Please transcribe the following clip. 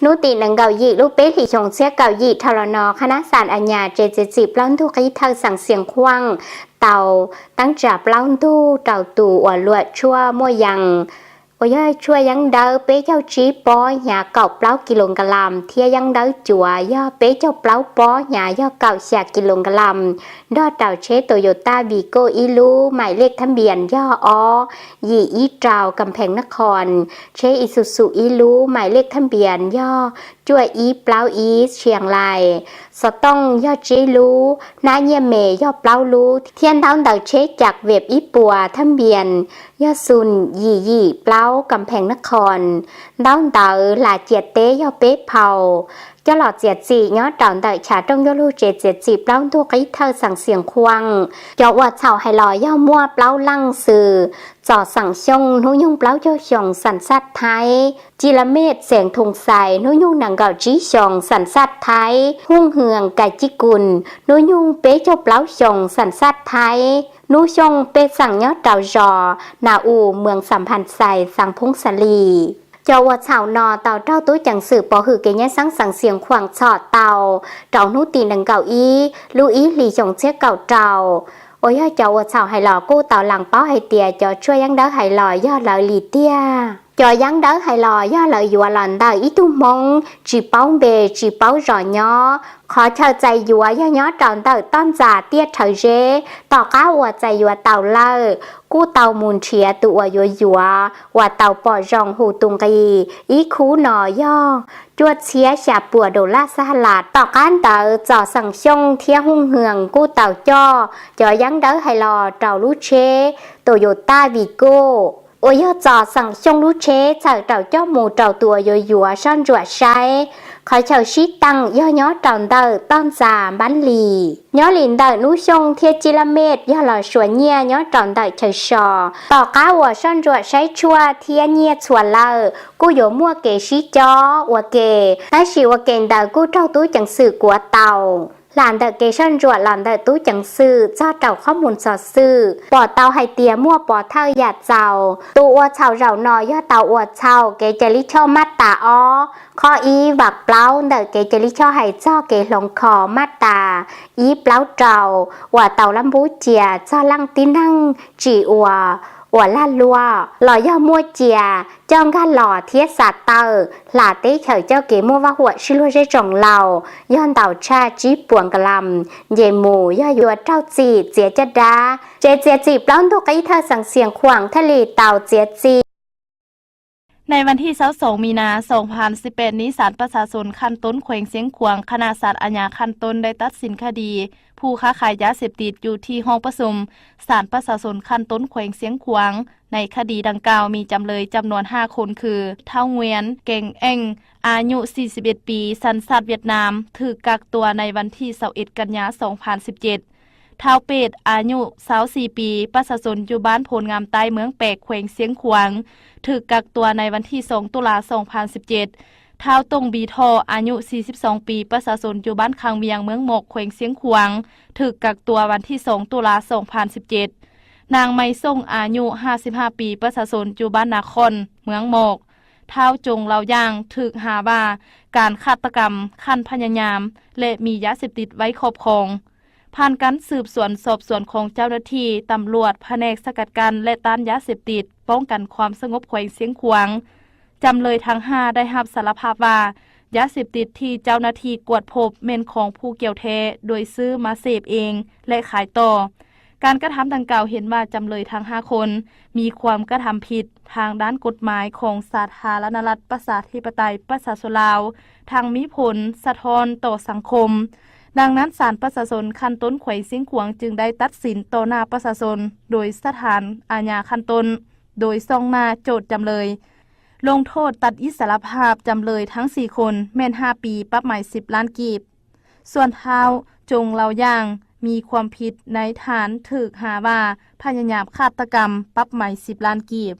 Hnub tim nees nkaum yim lub peb hlis xyoo txhiab kaum yim dhau los no, qhab nab xas a nyas tsev txiav txim plaub ntug qib thawj xeev Xiav Khuam tau teeb tsa plaub ntug rau tus uas Luam Tshuaj Muaj Yees, uas yog tshuaj yeeb dawb peb caug tsib pob hnyav kaum plaub kis lus nkas las thiab yeeb dawb cuav yog peb caug plaub pob hnyav yog kaum xya kis lus nkas las, nrog rau tsheb Toyota Vigo ib lub mais lej thab npias yog ob yim ib rau Kam Phees Nab Khoos, tsheb Isuzu ib lub mais lej thab npias yog cuaj ib plaub ib Tshias Lais, xov tooj yog tsib lub, hnab nyiaj mes yog plaub lub thiab ntaub ntawv tsheb cam vem ib puas thab npias yog xus yim yim plaub Kam Phees Nab Khoos, ntaub ntawv hla ciam teb yog peb phau, coj los txiav txim nyob rau ntawm chav rooj yuaj lug tsev txiav txim plaub ntug qib thawj xeev Xiav Khuam. Cov uas txhaum hais los yog muaj plaub leej xwb: Txos Xeem Xyooj hnub nyoog plaub caug xyoo xeem Xaj Thaib, Ci La Mej xeev Thoo Xais hnub nyoog nees nkaum tsib xyoo xeem Xaj Thaib, Hooj Hwm Kais Cib Kus hnub nyoog peb caug plaub xyoo xeem Xaj Thaib, hnub xyooj pej xeem nyob rau zos Na Us, moos Xam Phas Xais, xeev Phoob Xa Lis. Cov uas txhaum no tau raug tub ceev xwm pov hwm kev nyab xeeb xeev Xiav Khuam txhom tau rau hnub tim nees nkaum ib lub ib hlis xyoo txhiab kaum rau. Uas yog cov uas txhaum hais los kuj tau lees paub hais tias cov tshuaj yeeb dawb hais los yog lawv li tiag. Cov yeeb dawb hais los yog lawv yuav los ntawm ib tug Hmoob tsis paub npe tsis paub zos nyob. Qhov chaw txais yuav yog nyob rau ntawm toj ntxas tiaj rhawv zeb. Tom qab uas txais yuav tau lawm, kuj tau mus nrhiav tus uas yuav yuav uas tau pom zoo hu tus nqi ib khub no yog cuaj txhiab xya puas dollar Xab Las. Tom qab ntawd Txos Xeem Xyooj thiab Hooj Hwm kuj tau coj cov yeeb dawb hais los rau lub tsheb Toyota Vigo uas yog Txos Xeem Xyooj lub tsheb txhawm rau coj mus rau tus uas yuav yuav soj ntsuam saib. Qhov chaw sib teem yog nyob rau ntawm toj ntxas Npab Lis. Nyob li ntawm Nub Xyooj thiab Ci La Mej yog los suav nyiaj nyob rau ntawm chaw so. Tom qab uas soj ntsuam saib tshuaj thiab nyiaj txhua lawm, kuj yuav muaj kev sib cob ua ke, tab sis ua ke ntawd kuj raug tub ceev xwm kuav tau. Hla ntawm kev soj ntsuam los ntawm tub ceev xwm txog rau qhov mus xov xwm, pom tau hais tias muaj pov thawj yam txaus. Tus ua txhaum zaum no yog tau ua txhaum kev cai lij choj maj tas ob, qhov ib vam plaub ntawm kev cai lij choj hais txog kev hloov kho maj tas ib plaub rau, uas tau lab npub cia txog leej tib neeg tsis ua, uas lag luam los yog muaj cia, coj nkag los thiab xa tawm hla teb chaws coj kev muaj vaj huam sib luag zej tsoos laus yog ntau tshaj tsib puas nkas las, nce mus yog yuav raug txim txiav caj dab. Tsev txiav txim plaub ntug qib thawj xeev Xiav Khuam thiaj li tau txiav txim.ในวันที่ยี่สิบสองมีนาสองพันสิบแปดนี้ ศาลประชาชนขั้นต้นแขวงเชียงขวาง คณะศาลอาญาขั้นต้นได้ตัดสินคดีผู้ค้าขายยาเสพติดอยู่ที่ห้องประชุมศาลประชาชนขั้นต้นแขวงเชียงขวาง ในคดีดังกล่าวมีจำเลยจำนวนห้าคนคือ ท้าวเงวียน แก่งแอ่ง อายุสี่สิบเอ็ดปี สัญชาติเวียดนาม ถูกกักตัวในวันที่ยี่สิบเอ็ดกันยา สองพันสิบเจ็ด ท้าวเป็ด อายุยี่สิบสี่ปี ประชาชนอยู่บ้านโพนงามใต้ เมืองแปก แขวงเชียงขวาง ถูกกักตัวในวันที่สองตุลา สองพันสิบเจ็ด ท้าวต้งบีท่อ อายุสี่สิบสองปี ประชาชนอยู่บ้านคางเวียง เมืองหมอก แขวงเชียงขวาง ถูกกักตัววันที่สองตุลา สองพันสิบเจ็ด นางไมส่ง อายุห้าสิบห้าปี ประชาชนอยู่บ้านนาคอน เมืองหมอก ท้าวจงเหล่าย่าง ถูกหาว่าการฆาตกรรมขั้นพยายาม และมียาเสพติดไว้ครอบครอง ผ่านการสืบสวนสอบสวนของเจ้าหน้าที่ตำรวจแผนกสกัดกั้นและต้านยาเสพติด ป้องกันความสงบแขวงเชียงขวาง จำเลยทั้งห้าได้รับสารภาพว่า ยาเสพติดที่เจ้าหน้าที่กวดพบแม่นของผู้เกี่ยวแท้ โดยซื้อมาเสพเอง และขายต่อ การกระทำดังกล่าวเห็นว่าจำเลยทั้งห้าคน มีความกระทำผิดทางด้านกฎหมายของสาธารณรัฐประชาธิปไตยประชาชนลาว ทั้งมีผลสะท้อนต่อสังคม ดังนั้นศาลประชาชนขั้นต้นแขวงเชียงขวางจึงได้ตัดสินต่อหน้าประชาชน โดยสถานอาญาขั้นต้น โดยซ่องหน้าโจทก์จำเลย ลงโทษตัดอิสรภาพจำเลยทั้งสี่คนแม่นห้าปี ปรับใหม่สิบล้านกีบ ส่วนท้าวจงเหล่าย่าง มีความผิดในฐานถูกหาว่าพยายามฆาตกรรม ปรับใหม่สิบล้านกีบ